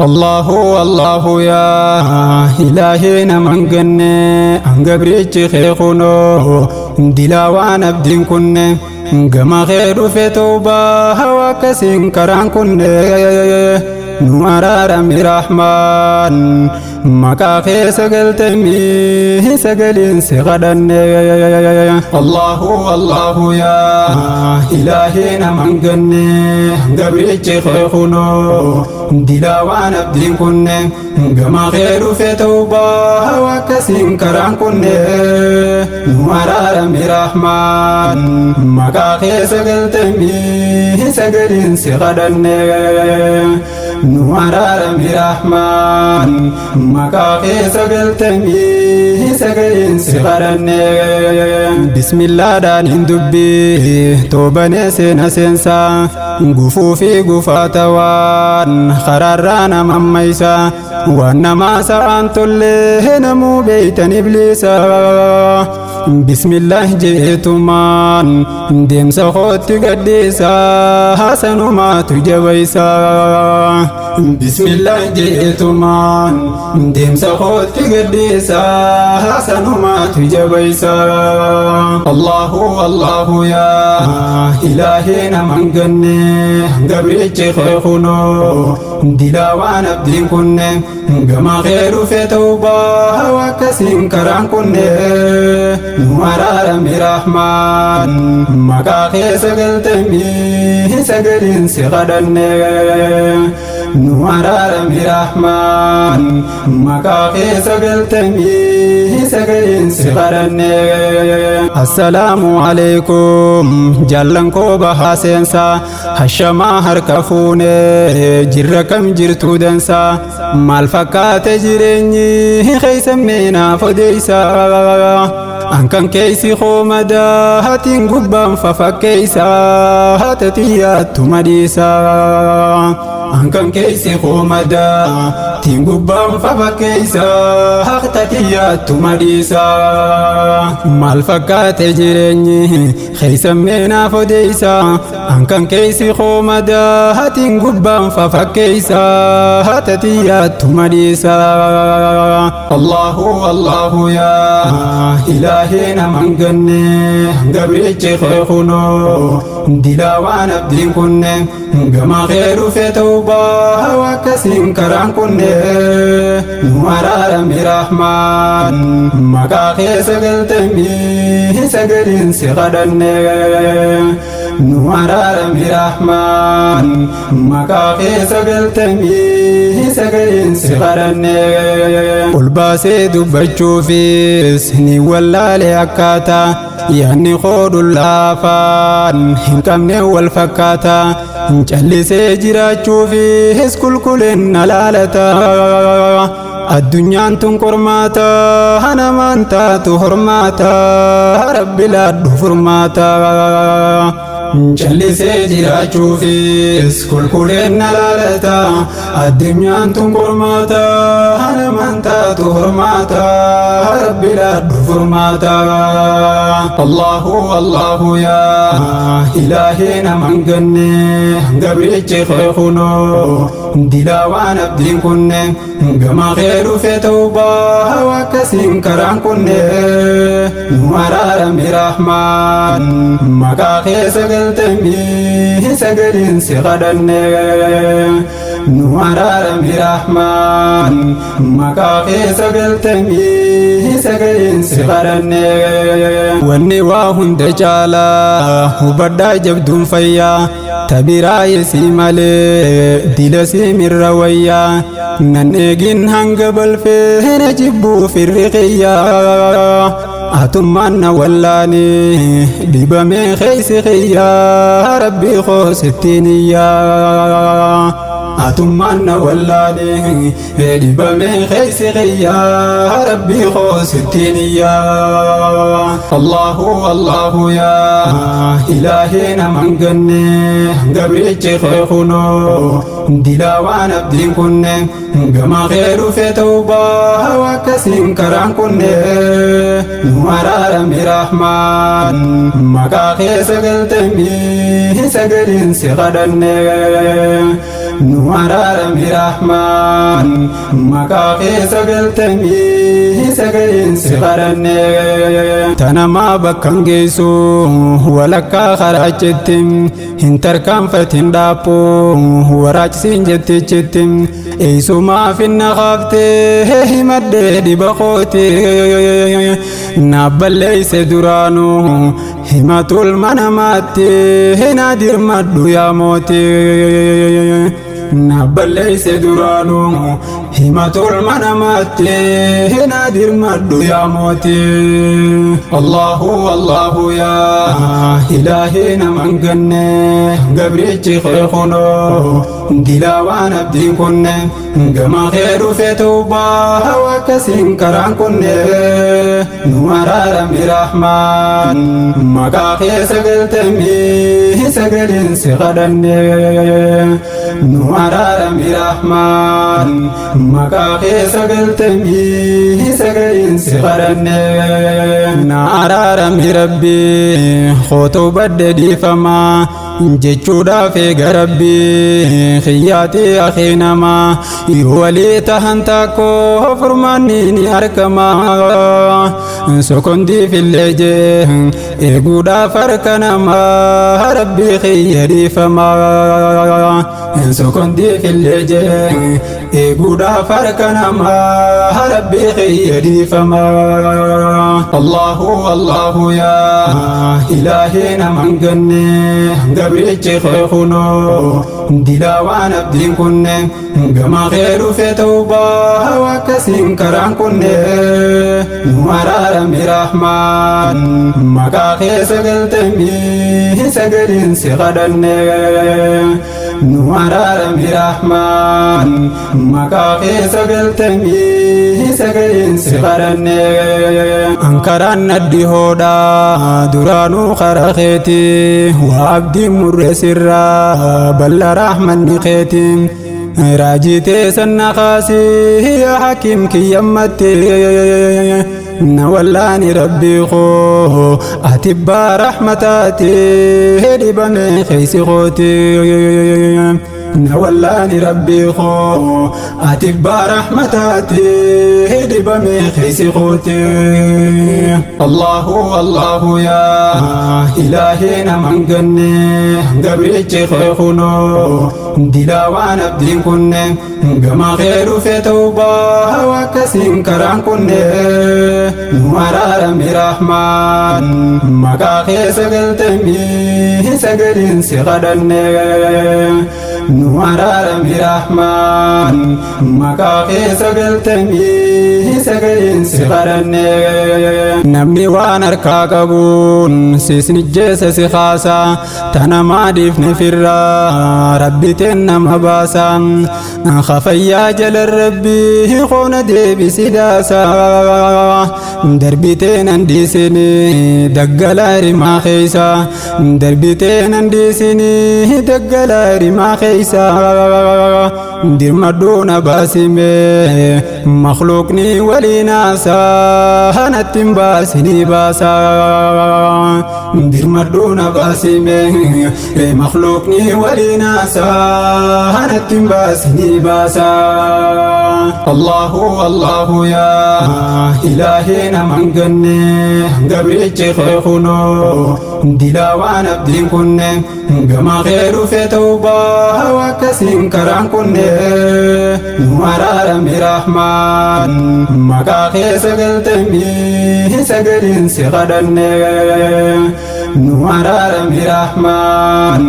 Allahu Allahu yaa ilaahee naman ganne hangabrichi kee kunoo dilaa waan abdiin kunne gama kee dhufe toobaa hawa akkasiin karaan kunne nu araarami rahmaan maqaa kee sagaltamii sagaliin si kadhanne. Allahu Allahu yaa ilaahee naman ganne gabrichi kee kunoo dilaa waan abdiin kunne gama kee dhufe toobaa hawa akkasiin karaan kunne nu araarami rahmaan maqaa kee sagaltamii sagaliin si kadhanne nu araarami rahmaan maqaa kee sagaltamii sagaliin si kadhanne. Bismillaadhaan hin dubbii toobanee seena seensaa gufuu fi gufaata waan karaarraa nama ammaysa waan namaa sa'aan tollee namuu beeytan ibliisa. Bismillah jeetumaan deemsa kootti gadhiisa hasanumaatu jabaysa. Bismillah jeetumaan deemsa kootti gadhiisa hasanumaatu jabaysa. Allahu Allahu yaa ilaahee naman ganne gabrichi kee kunoo dilaa waan abdiin kunne gama kee dhufe toobaa hawa akkasiin karaan kunne nu araarami rahmaan maqaa kee sagaltamii sagaliin si kadhanne nu araarami rahmaan maqaa kee sagaltamii sagaliin si kadhanne. Assalaamu alaikum jaallan koo bahaa seensaa hashamaa harka fuune jirra kam jirtu dansaa maal fakkaate jireenyi keessa meenaaf odeessa ankan keessi koomadaa hatiin gubbaan fafakkeessa hatatiyyaattu madhiisa ankan keessi koomadaa tiin gubbaan fafakkeessa hatatiyyaattu madhiisa maal fakkaate jireenyi keessa meenaaf odeessa ankan keessi koomadaa hatiin gubbaan fafakkeessa hatatiyyaattu madhiisa. Allahu Allahu yaa ilaahee naman ganne gabrichi kee kunoo dilaa waan abdiin kunne gama kee dhufe toobaa hawa akkasiin karaan kunne nu araarami rahmaan maqaa kee sagaltamii sagaliin si kadhanne nu araarami rahmaan maqaa kee sagaltamii sagaliin si kadhanne. Ol baasee dubbachuufis ni wallaale akkaataa yaanni koo dhullaafaan hin qabne wal fakkaata callisee jiraachuufis qulqullina laalata. Addunyaan tun qormaata namaan taatu hormaata rabbi laadhu furmaata. Callisee jiraachuufis qulqullina laalata addunyaan tun qormaata namaan taatu hormaata rabbi laadhu furmaata. Allahu Allahu yaa ilaahee naman ganne gabrichi kee kunoo dilaa waan abdiin kunne gama kee dhufe toobaa hawa akkasiin karaan kunne nu araarami rahmaan maqaa kee sagaltamii sagaliin si kadhanne nu araarami rahmaan maqaa kee sagaltamii sagaliin si kadhanne. Wanni waa hunda caalaa hubadhaa jabduun fayyaa tabiraa isii malee dila simirra wayyaa nan eegin hanga balfee na jibbuu firri qiyyaa atummaan na wallaani dhibamee keeysi qiyyaa rabbii koo sittiin iyyaa atummaan na wallaani dhibamee keeysi qiyyaa rabbii koo sittiin iyyaa. Allahu Allahu yaa ilaahee naman ganne gabrichi kee kunoo dilaa waan abdiin kunne gama kee dhufe toobaa hawa akkasiin karaan kunne nu araarami rahmaan maqaa kee sagaltamii sagaliin si kadhanne. Nu araarami rahmaan, maqaa kee 99 si kadhanne. Tanamaa bakkan geessu walakkaa karaachitti hin tarkaanfatin, dhaappoo waraachisiin jettichitti eessumaaf inna kaaftee himadhee dhiba kooti naabballeeyse duraanuu himatul manamaatti na dirmadhu yaa mootii. Naabballeeyse duraanuu himatul manamaatti na dirmadhu yaa mootii. Allahu Allahu yaa ilaahii naman ganne, gabrichi kee kunoo dilaa waan abdiin kunne, gama kee dhufe tawbaa akkasiin karaan kunne. Nu araarami rahmaan, maqaa kee 99 si kadhanne. Nu araarami rahmaan, maqaa kee 99 si kadhanne. Na araarami rabbii kootuu badde dhiifamaa jechuudhaaf eega rabbii khiyyaatii akii namaa yoo walii tahan takkoo furmaanni ni argama. Sokondiif illee jee eeguudhaaf harka namaa, rabbii khiyya dhiifamaa. Sokondiif illee jee eeguudhaaf harka namaa, rabbii khiyya dhiifamaa. Allahu Allahu yaa ilaahii naman ganne, gabrichi kee kunoo dilaa waan abdiin kunne, gama kee dhufe tawbaa akkasiin karaan kunne. Nu araarami rahmaan, maqaa kee 99 si kadhanne. Nu araarami rahmaan, maqaa kee 99 si kadhanne. Ankaraan naddi hoodhaa duraanuu kara keeti waa abdiin murre sirraa balla rahmanni keeti. Raajii teessan na kaasii yaa hakiim kiyyammatti na wallaani, rabbii koo ati abbaa rahmataati, dhibame keeysi kooti. Na wallaani rabbii koo ati abbaa rahmataati, dhibame keeysi kooti. Allahu Allahu yaa ilaahii naman ganne, gabrichi kee kunoo dilaa waan abdiin kunne, gama kee dhufe tawbaa akkasiin karaan kunne. Nu araarami rahmaan, maqaa kee 99 si kadhanne. Nu araarami rahmaan, maqaa kee 99 si kadhanne. Namni waan harkaa qabuun sisnijjeessa si kaasa, tana maadhiifne firraa rabbi teen nama baasa. Khafayyaa jala rabbii qoona deebisi daasa, darbiteen andiisini daggala rimaa keeysa, darbiteen andiisini daggala rimaa keeysa. Dirmadhuuna baasime makhluuqni waliin haasaa natti hin baasinii baasa. Dirmadhuuna baasime makhluuqni waliin haasaa natti hin baasinii baasa. Allahu Allahu yaa ilaahii naman ganne, gabrichi kee kunoo dilaa waan abdiin kunne, gama kee dhufe tawbaa akkasiin karaan kunne. Nu araarami rahmaan, maqaa kee 99 si kadhanne. Nu araarami rahmaan,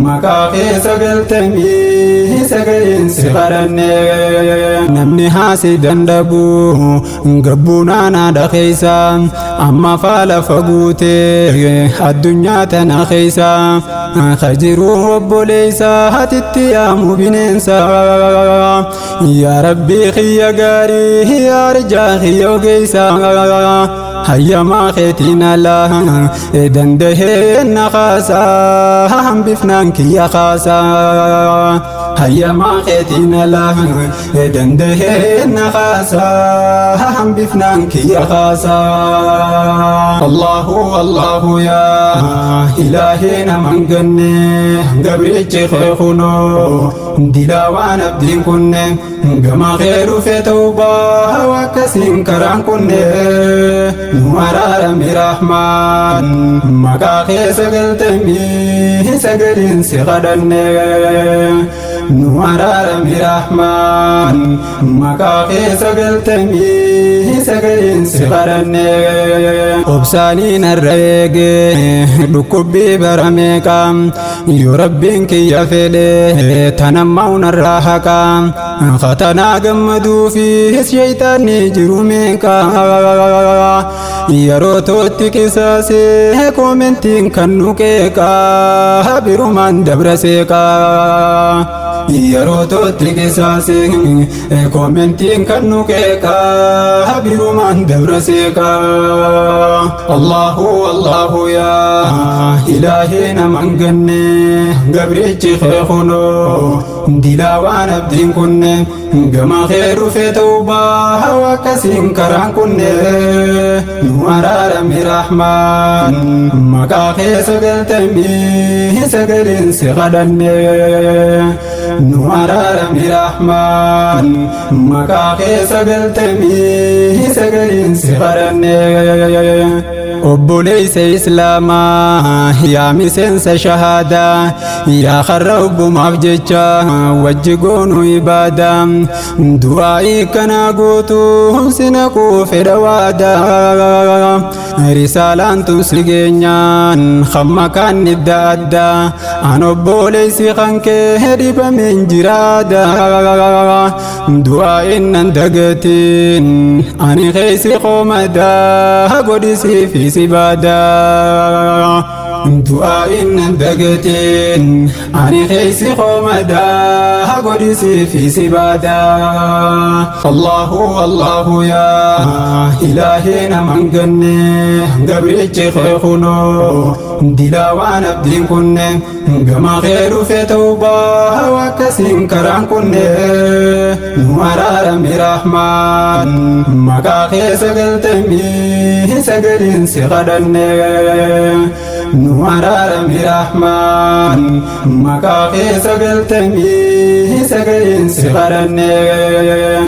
maqaa kee 99 si kadhanne. Namni haasi dandhabu gabbuunaan haadha keeysa amma faala faguute addunyaa tana keeysa kajiruu obboleeysa hatitti yaamu bineensa. Yaa rabbii kiyya gaarii, yaa arjaa kiyya ogeeysa, hayyamaa keetiin alaa dandahee na kaasaa hambifnaan kiyya kaasaa. Hayyamaa keetiin alaa dandahee na kaasaa hambifnaan kiyya kaasaa. Allahu Allahu yaa ilaahii naman ganne gabrichi kee kunoo dilaa waan abdiin kunne gama kee dhufe tawbaa akkasiin karaan kunne nu araarami rahmaan maqaa kee sagaltamii sagaliin si kadhanne nu araarami rahmaan maqaa kee sagaltamii sagaliin si kadhanne. Obsaanii narra eege dhukkubbii bara meeqa yoo rabbiin kiyya fedhe tanammaa narraa haqa katanaa gammaduu fi shaytaanni jiru meeqa yeroo tootti qisaasee koomentiin kan nu qeeqa birumaan dabra seeqa yeroo tootti qisaasee koomentiin kan nu qeeqa birumaan dabra seeqa. Allahu Allahu yaa ilaahii naman ganne gabrichi kee kunoo dilaa waan abdiin kunne gama kee dhufe tawbaa akkasiin karaan kunne nu araarami rahmaan maqaa kee sagaltamii sagaliin si kadhanne nu araarami rahmaan maqaa kee sagaltamii sagaliin si kadhanne. Obboleessa Islaamaa yaa miseensa shahaadaa yaa karra obbumaaf jecha wajji goonu ibaadaa du'aa'ii kana guutuu si naquu fedha waadaa risaalaan tun si geenyaan hamma kaan idda addaa an obboleessi kan kee dhibameen jiraada du'aa'iin nan dagatiin ani keessi qoomadaa godhisiif si baadaa du'aa'iin nan dagatiin ani keessi qoomadaa godhisiif si baadaa. Allahu Allahu yaa ilaahii naman ganne gabrichi kee kunoo dilaa waan abdiin kunne gama kee dhufe tawbaa akkasiin karaan kunne nu araarami rahmaan maqaa kee sagaltamii sagaliin si kadhanne nu araarami rahmaan maqaa kee sagaltamii sagaliin si kadhanne.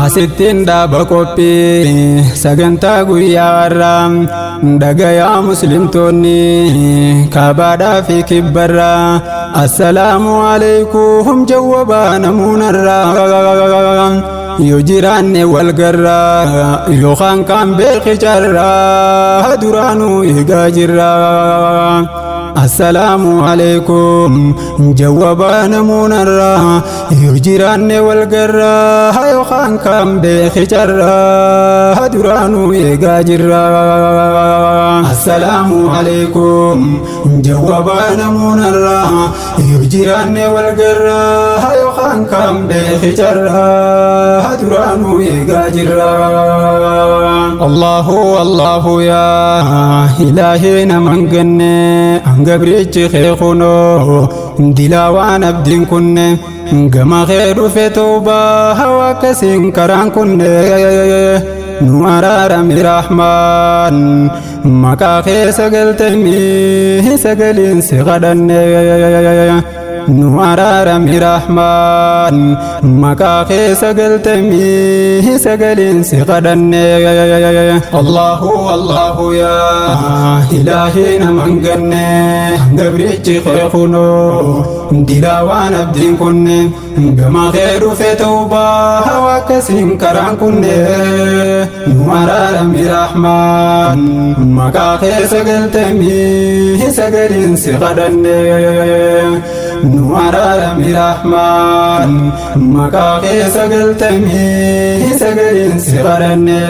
Asittiin dhaaba qophii sagantaa guyyaa har'aa dhagayaa muslimtoonni kaabaadhaa fi kibbarraa assalaamu alaykum jawwabaa namuunarraa yoo jiraanne wal garraa yookaan kaan beeki carraa duraanuu eegaa jirraa. Assalaamu alaykum jawwabaa namuunarraa yoo jiraanne wal garraa yookaan kaan beeki carraa duraanuu eegaa jirraa. Assalaamu alaykum jawwabaa namuunarraa yoo jiraanne wal garraa yookaan kaan beeki carraa duraanuu eegaa jirraa. Allahu Allahu yaa ilaahii naman ganne gabrichi kee kunoo dilaa waan abdiin kunne gama kee dhufe tawbaa akkasiin karaan kunne nu araarami rahmaan maqaa kee sagaltamii sagaliin si kadhanne nu araarami rahmaan maqaa kee sagaltamii sagaliin si kadhanne. Allahu Allahu yaa ilaahii naman ganne gabrichi kee kunoo dilaa waan abdiin kunne gama kee dhufe tawbaa akkasiin karaan kunne nu araarami rahmaan maqaa kee sagaltamii sagaliin si kadhanne nu araarami rahmaan maqaa kee sagaltamii sagaliin si kadhanne.